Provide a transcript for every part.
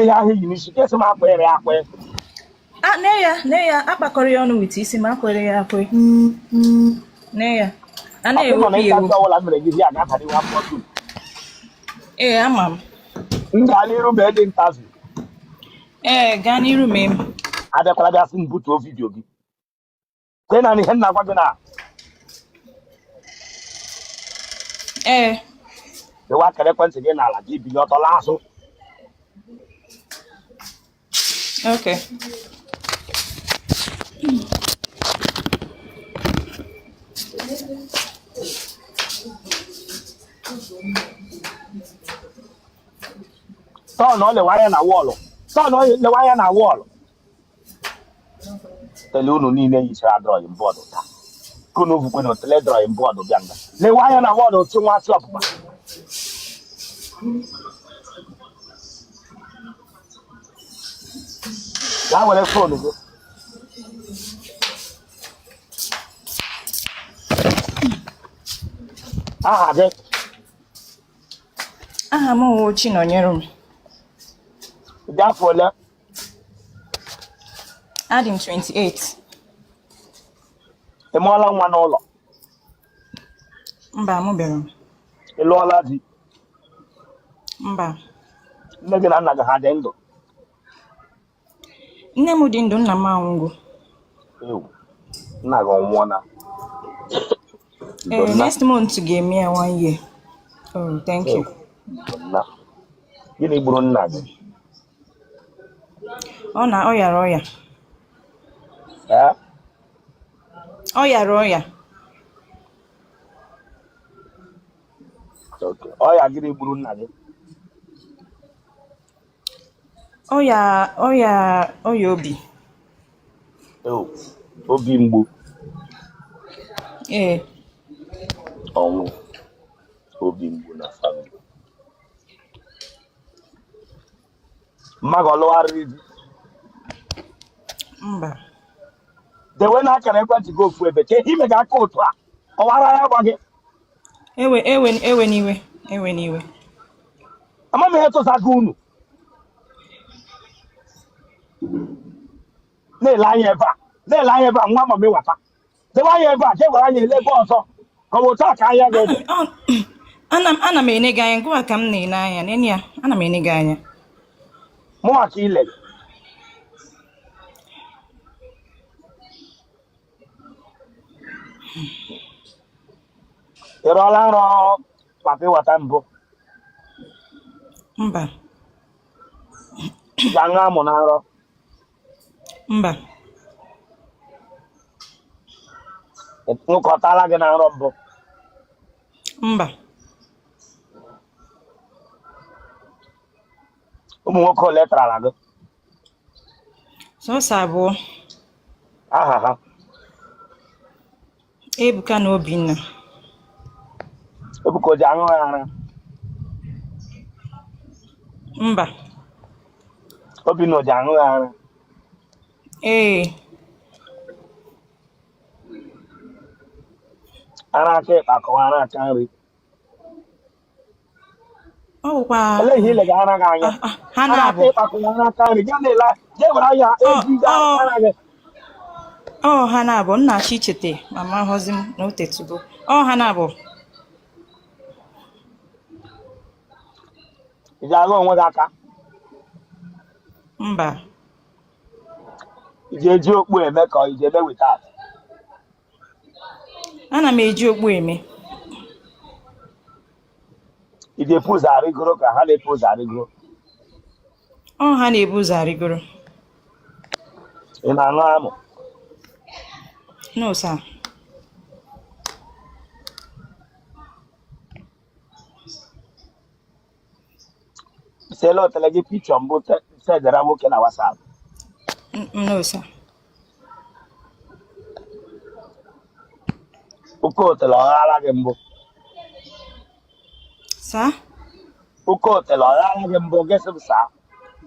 Ihe ahụ i yi n'isi ka esi m akwere ya akwe. A nee ya, nee ya, akpakọrọ ya ọnụ with isi ma akwere ya akwe. Nee ya. A Ọkụ nọ na-ewepụ na ya ịta ewepụ. ndị ọbụla mere gị ya ga-abalị nwa afọ dum. Ee, ama m. M gaa n'iru ma dị interview. Ee, gaa n'iru mee m. Abịakwala bịa sị m butuo video gị. Kwe na ihe m na-agwa gị na Ee. Dewe akara ekwentị gị n'ala gị binye ọtọ laa azụ. Okay. Tọọ na ọ lewe anya na wall. Tọọ na ọ lewe anya na wall. Tele unu niile yichara drawing board taa. Ka unu vukwe na tele drawing board bịa nga. Lewe anya na wall otu nwa asị ọpụpa. Gaa were phone gị. Aha gị? Aha m wụ Chinọnyere m. Dị afọ ole? Adị m 28. Ị mụọla nwa n'ụlọ? Mba, amụbeghị m. Ị lụọla di? Mba. Nne gị na nna gị ha dị ndụ? Nne m dị ndụ, nna m anwụgo. Ewu, nna gị ọ nwụọla? Ee, Ndo nna. next month ga-eme ya one year. Oh, thank you. Ewu, ndo nna. Gịnị gburu nna gị? Ọ na ọ yara ọya. Ee? Ọ yara ọya. Okay. Ọya gịnị gburu nna gị? Ọya ọya ọya obi. Ewu, obi mgbu. Ee. Ọnwụ obi mgbu na family. Mma gị ọ lụgharịrị di? Mba. Dewe na akara ekwentị gị ofu ebe ka ihe ime gị aka otu a ọwara ya gba gị. Ewe ewe ewe n'iwe ewe n'iwe. Ama m ihe tụsago unu na-ele anya ebe a na-ele anya ebe a nwa mami wata dewe anya ebe a ka e were anya ele ebe ọzọ ka ọ bụ otu a ka anya ga-ede. Ana m ene gị anya, gụwa ka m na-ene anya nene ya, ana m ene gị anya. Mụnwa ka ile. Ị rọọla nrọ papi wata mbụ? Mba. Ị ga-aṅụ amụ na nrọ? Mba. Nwoke ọ taala gị na nrọ mbụ? Mba. Ụmụ nwoke ole tarala gị? Sọsọ abụọ. Aha ha? Ebuka na Obinna. Ebuka o ji aṅụ ya ara? Mba. Obinna o ji aṅụ ya ara? Ee. Ara aka ịkpa kọwa ara aka nri. Ọ bụkwa Olee ihe ilega ara gị anya? Ah, ah, ha Ara aka na-abụ. ịkpa kọwa ara aka nri. Gaa na-ele, jee were anya eji ara gị. Ọ ha na-abụ m na-achọ ichete ma ma họzi m na o tetugo. Ọ ha na-abụ. Ị ji aghọ onwe gị aka? Mba. Ị ji eji okpu eme ka ị ji eme without? Ana m eji okpu eme. Ị ji ebu ụzọ arịgoro ka ha na-ebu ụzọ arịgoro? Ọ ha na-ebu ụzọ arịgoro. Ị na-aṅụ amụ? No, sir. Sela otele gị picture mbụ sendara nwoke na WhatsApp? No, sir. Oke otele ọ ghala gị mbụ? Sir? Oke otele ọ ghala gị mbụ? Gị sị m sir.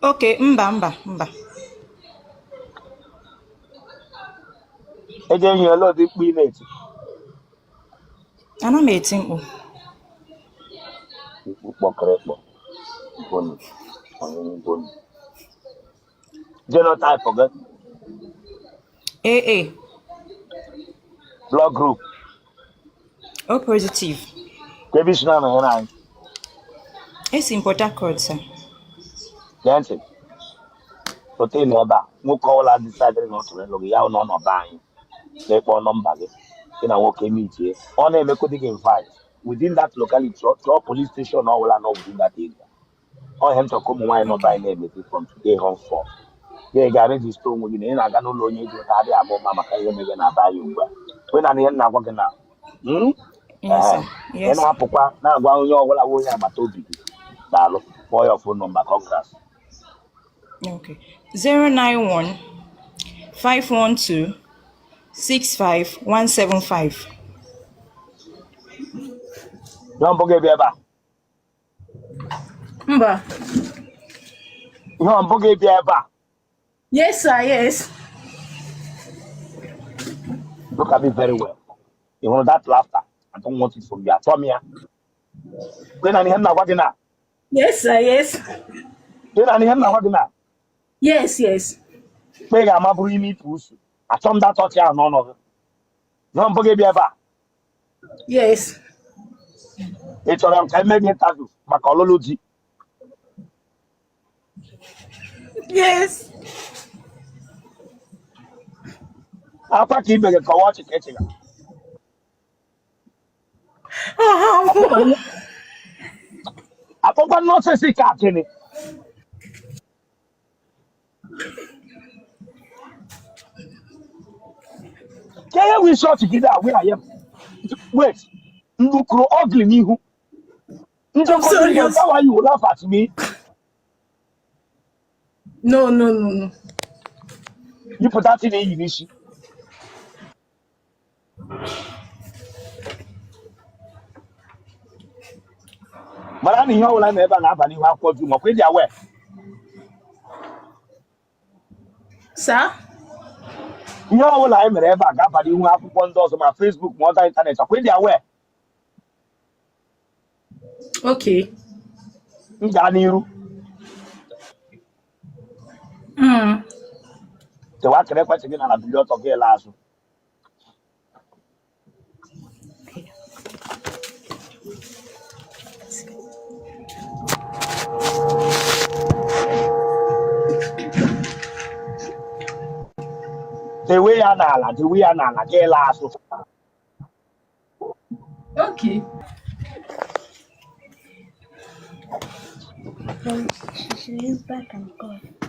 Okay, mba mba mba. Eji enyi ole ụdị mkpu ị na-eti? Ana m eti mkpu. Mkpu kpọkịrịkpọ bonu ọnyụnyụ bonu. Genotype gị? AA. Blood group? O positive. Ka ebe i si na-anọnyere anyị? Esi m Port Harcourt, sir. Gee ntị, pụta ịnọ ebe a. Nwoke ọbụla decidịrị na ọ chọrọ ịlụ gị, ya hụ na ọ nọ be anyị na-ekpọ nọmba gị, gị na nwoke meetie, ọ na-emekwudị gị invite within that locality, chọọ police station ọbụla nọ within that area. Ọ ihe m chọrọ ka ụmụ nwaanyị nọ be anyị na-emezi from today henceforth. Gị ga register onwe gị na ị na-aga n'ụlọ onye ji ụta adịghị ama ụma maka ihe mege na be anyị ugbu a. Onye na ihe m na-agwa gị na Yes, sir. Ị Yes, sir. na-apụkwa na-agwa onye ọbụla bụ onye agbata obi gị. Daalụ. Kpọọ ya phone number. Congrats. Okay. 091 512 65175. Ihe mbụ gị bịa ebe a? Mba. Ihe mbụ gị bịa ebe a? Yes, sir. Yes. Look at me very well. Ị hụrụ that laughter? I don't want it from you. Achọ m ya. Ị na ihe m na-agwa gị na? Yes, sir. Yes. Ị na ihe m na-agwa gị na? Yes. Mgbe ị ga-ama bụrụ ime ipu usu. Achọ m that ọchị ahụ n'ọnụ gị. Ihe mbụ gị bịa ebe a? Yes. Ị chọrọ ka e mee gị interview maka ọlụlụ di? Yes. Akwa ka ibe gị kọwa ọchị ka ị chịga. Akpọkwa nonsense ka gịnị? Ka ihe wụ isi ọchị gị da where I am. Wait, m lookuru ugly n'ihu. I'm Njọkọ sorry. n'ihu, that's why you will laugh at me. No. Yipụta tin iyi n'isi. Mara na ihe ọbụla na ebe a na-aba n'ihu akwụkwọ dum, ọkwa ị dị aware? Sir? Ihe ọbụla anyị mere ebe a ga-aba n'ihu akwụkwọ ndị ọzọ, ma Facebook ma other internet, ọkwa ị dị aware? Okay. M gaa n'iru? Tewa akara ekwentị gị na na bili ọtọ gị laa azụ. Dewe ya n'ala, dewe ya n'ala, gị laa azụ. Okay.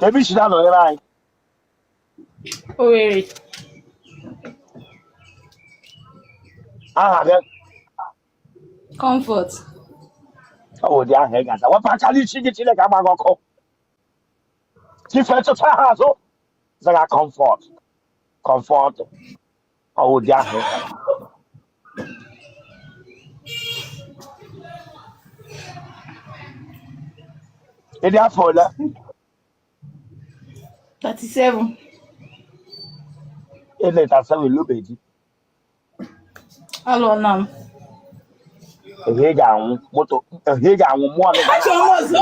Ebe i si na-anọnyere anyị? Owerri. Aha gị? Comfort. Ọ bụ ụdị aha ị ga-aza. Wepụ aka n'isi gị, Chineke agba gị ọkụ. Chife chụcha ha azụ. Zaga Comfort. Comfort. Ọ bụ ụdị aha ị ga-aza. Ị dị afọ ole? 37. Ị na-etasị ịlụbeghị di? Alụọla m. Ehe, ị ga-anwụ moto, ehe, ị ga-anwụ mmụọ gị ga Achọrọ m ọzọ.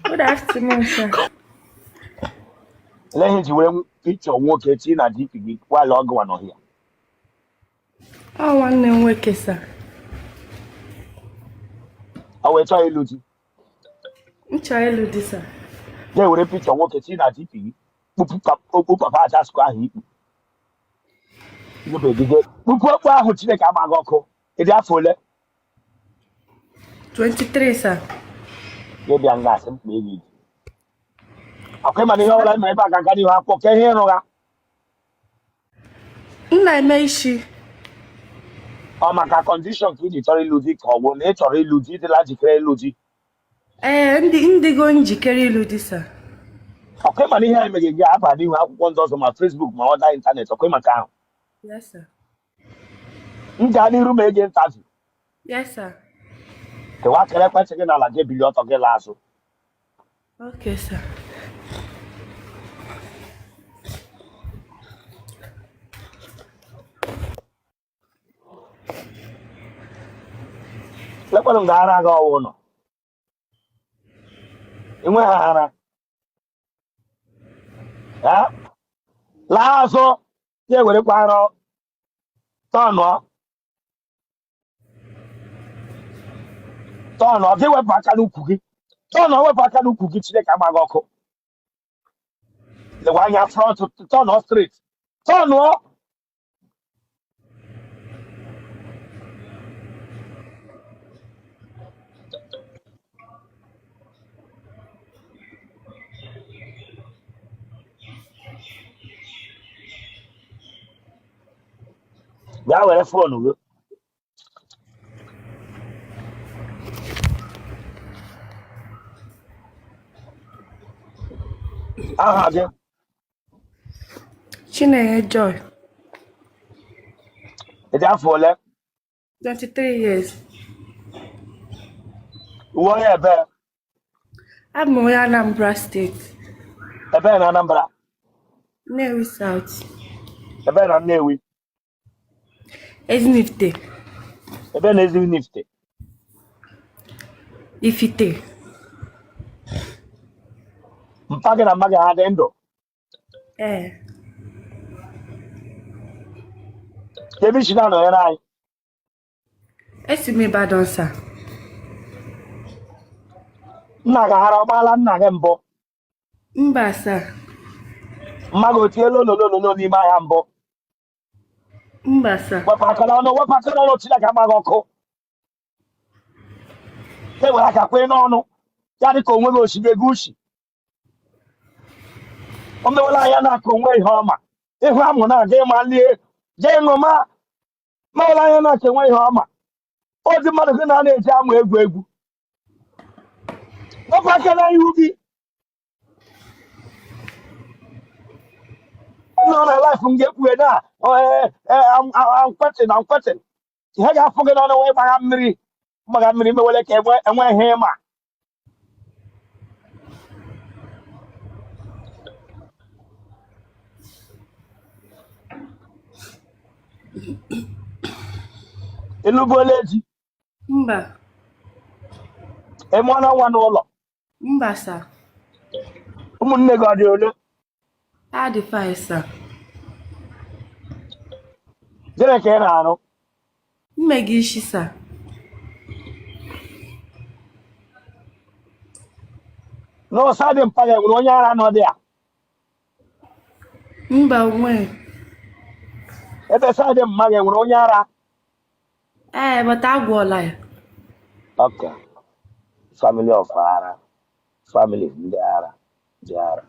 Good afternoon, sir. Ele ihe ji were picture nwoke tinye na DP gị while ọ gụwa n'ọhịa? Ọ nwanne m nwoke, sir. Ọ wee chọọ ịlụ di? M chọrọ ịlụ di, sir. Ga-ewere picture nwoke tinye na DP gị, kpupu okpu papa ajaskụ ahụ ikpu kpupu okpu ahụ. Chineke agba gị ọkụ. Ị dị afọ ole? 23, sir. Gị bịa nga asị m kpee gị di. Akwa ịma na ihe ọbụla mere ebe a ga-aga n'ihu akwụkwọ ka ihe ịrụgha. M na-eme isi. Ọ maka condition ka ị ji chọrọ ịlụ di, ka ọ bụ na ị chọrọ ịlụ di, ịdịla njikere ịlụ di? Ee, m dịgo njikere ịlụ di, sir. Ọkwa ịma na ihe anyị mere gị aba n'ihu akwụkwọ ndị ọzọ, ma Facebook ma other internet, ọkwa ịma nke ahụ? Yes, sir. M gaa n'iru ma ege interview? Yes, sir. Kewa akara ekwentị gị n'ala, gị ebili ọtọ gị laa azụ. Okay, sir. Lekwanụ nga ara gị ọwụ nọ. Enweghị ara. Eh? Laa azụ ya ewerekwa arọ tọnụọ tọnụọ gị wepụ aka n'ukwu gị tọnụọ wepụ aka n'ukwu gị Chineke agba gị ọkụ lewe anya front tọnụọ straight tọnụọ bịa were phone gị aha gị Chinenye Joy. Ị dị afọ ole? 23 years. Ị wụ onye ebe? Abụ m onye Anambra steeti. Ebe na Anambra? Nnewi South. Ebe na Nnewi? Ezinifite. Ebe na Ezinifite? Ifite. Mpa gị na mma gị ha dị ndụ? Ee. Ebe i si na-anọnyere anyị? Esi m Ibadan sir. Nna gị ara ọ gbaala nna gị mbụ? Mba sir. Mma gị o tiela ololololo n'ime ahịa mbụ? Mba sir. Wepụ aka n'ọnụ, wepụ aka n'ọnụ, Chineke agba gị ọkụ. E were aka kwee n'ọnụ ya dị ka onwe gị osi gị ushi. O mewela anya na-aka onwe ihe ọma ịhụ amụ na-aga ịma lie jee ṅụma mewela anya na-aka enwe ihe ọma ụdị mmadụ gị na na-eji amụ egwu egwu. Wepụ aka n'ihu gị nọ na life m ga-ekwughe na I'm quitting. Ihe ga-afụ gị n'ọnụ wee gbagha mmiri gbagha mmiri mewele ka enwe ihe ịma ị lụbuola di? Mba. Ị mụọla nwa n'ụlọ? Mba sir. Ụmụnne gị ọ dị ole? Ha dị 5 sir. Gịnị ka ị na-arụ? M mega isi sir. N'ụsa dị mpa gị nwere onye ara nọ dị ya? Mba, onwe. Ebe side mma gị nwere onye ara? Ee, but agwọla ya. Okay. Family of ara. Family ndị ara. Ndị ara.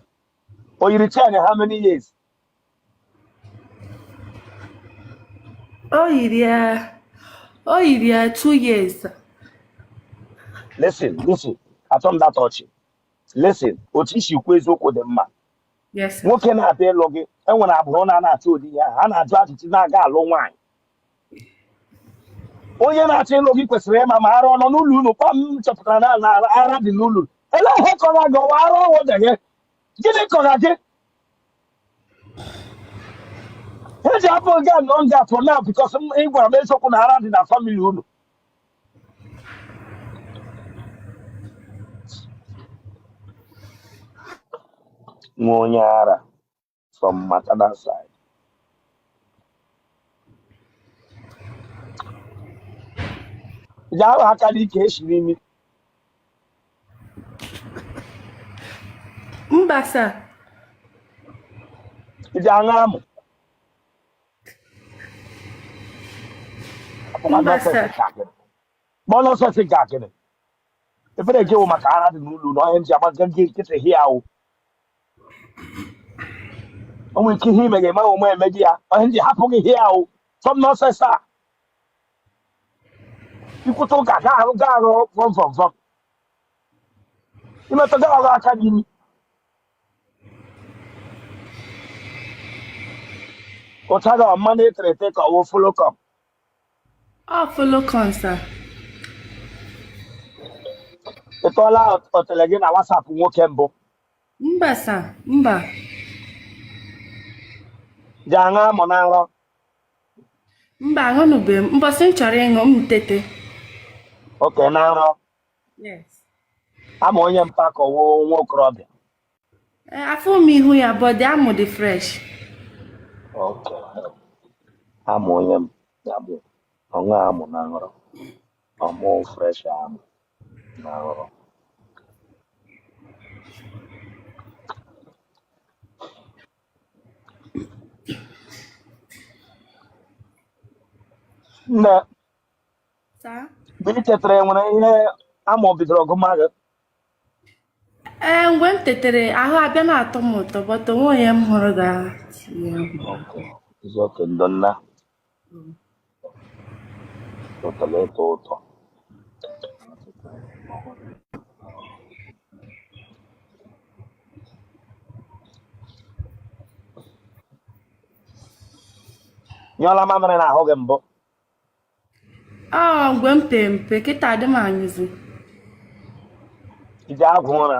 O yiri chain how many years? O yiri ya 2 years. Listen, listen. Atọ m that ọchị. Listen, otu i si kwu eziokwu dị mma. Yes, sir. Nwoke na-abịa ịlụ gị, enwere agbụrụ na na-achọ ụdị ya, ha na-ajụ ajụjụ na-aga alụ nwaanyị. Onye na-achọ ịlụ gị kwesịrị ịma ma ara ọ nọ n'ụlọ unu. Kpam chọpụtara na ara dị n'ụlọ. Ele ihe kọrọ gị ọwa ara ọwụ dị gị? Gịnị kọrọ gị? Eji apụ gị nọ nga for now because ị gwara m eziokwu na ara dị na family unu. Nwa onye ara from maternal side. Ji ahụ aka n'ike eshiri imi. Mba sir. Iji aṅụ amụ. Mba sir. Bọ́lá sọ̀tì gàkịrị. Efere gị wụ maka ara dị n'ụlọ na onye nji agba gị nkịtị hịa ahụ. O nwere ike ihe ime ga-eme omume eme gị ya. Onye nji hapụ gị hịa ahụ. From nonsense a. Ikwute ụka ga arụ ga arụ vọm vọm vọm. Imetụ ga arụ aka n'imi. Ụcha gị ọ mmanụ etere ete ka ọ wụ follow come. Ọ follow come sir. Ị tọọla otele gị na WhatsApp nwoke mbụ? Mba sir, mba. Ji aṅụ amụ na nrọ? Mba, aṅụnụbeghị m. Mbọsị m chọrọ ịṅụ m tete. Okay, na nrọ. Yes. Ama onye mpa ka ọ wụ nwa okorobịa. Ee, afụ m ihu ya, but the amụ dị fresh. Okay. Amụ onye m ya bụ ọṅụ amụ na nrọ. Ọmụ fresh amụ na nrọ. Nne, Sir? mgbe ị tetara enwere ihe amụ bidoro gụma gị? Ee, mgbe m tetere ahụ abịa na-atọ m ụtọ, but onwe onye m hụrụ ga-etinye m. Okay. It's okay, ndo nna. Ụtọrọ ịtọ ụtọ. Nyụọla mamịrị n'ahụ gị mbụ? Ọ mgbe m pe mpe, kịta adị m anyụzi. I ji agwụ ụra?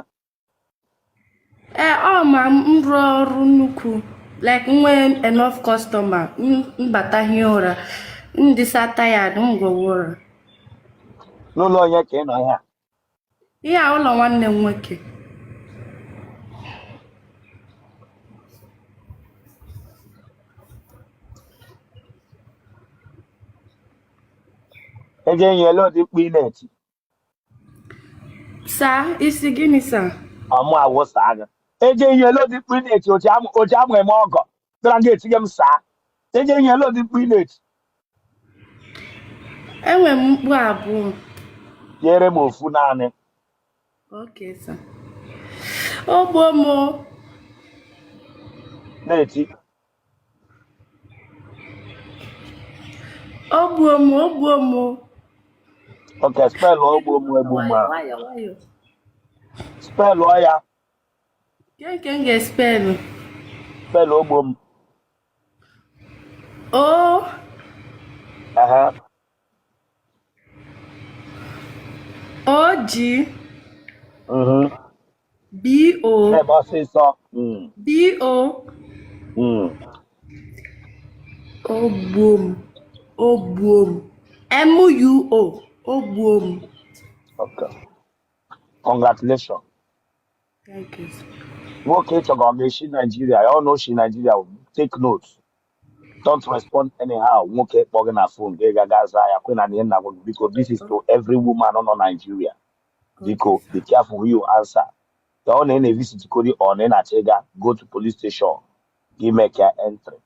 Ee, ọ ma m rụọ ọrụ nnukwu, like nwee enough customer, m bata hie ụra, m dịsa tired, m gwọwa ụra. N'ụlọ onye ka ị nọ ihe a? Ihe a ụlọ nwanne m nwoke. Eji enyi ele ụdị mkpu ị na-eti? Sir, ị sị gịnị sir? Ọmụ awụsa gị. Eji enyi ele ụdị mkpu ị na-eti? Oji amụ eme ọgọ bịara gị etinye m saa. Eji enyi ele ụdị mkpu ị na-eti? Enwe m mkpu abụọ. Tiere m ofu naanị. Okay, sir. O gbuo m o. Na-eti. O gbuo m, o gbuo m o. Okay, spell o gbuo m egbu m a. Nwayọ nwayọ. Spell ya. Nke nke m ga-espelụ. Spell o gbuo m. O Ehe. O G B O Ebe ọsịsọ. B O O gbuo m, o gbuo m, M U O, o gbuo m. Okay. Congratulations. Thank you, sir. Nwoke ị chọga ọ ga-esi Nigeria, ya ọ na o si Nigeria, take note. Don't respond anyhow. Nwoke kpọ gị na phone, gị ga zaa ya kwe na ihe nna gwa gị. Biko, this is to every woman nọ Nigeria. Biko, be careful who you answer. Ka ọ na ị na-evisit kodi ọ na ị na-achọ ịga, go to police station, gị make your entry.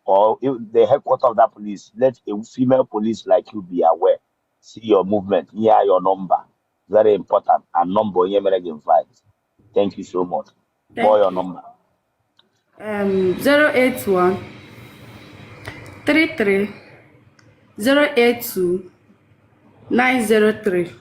Or if the headquarter of that police, let a female police like you be aware. See your movement, hear your number. Very important. And number onye mere gị invite. Thank you so much. Kpọọ Thank your you. number. 081 33 082 903.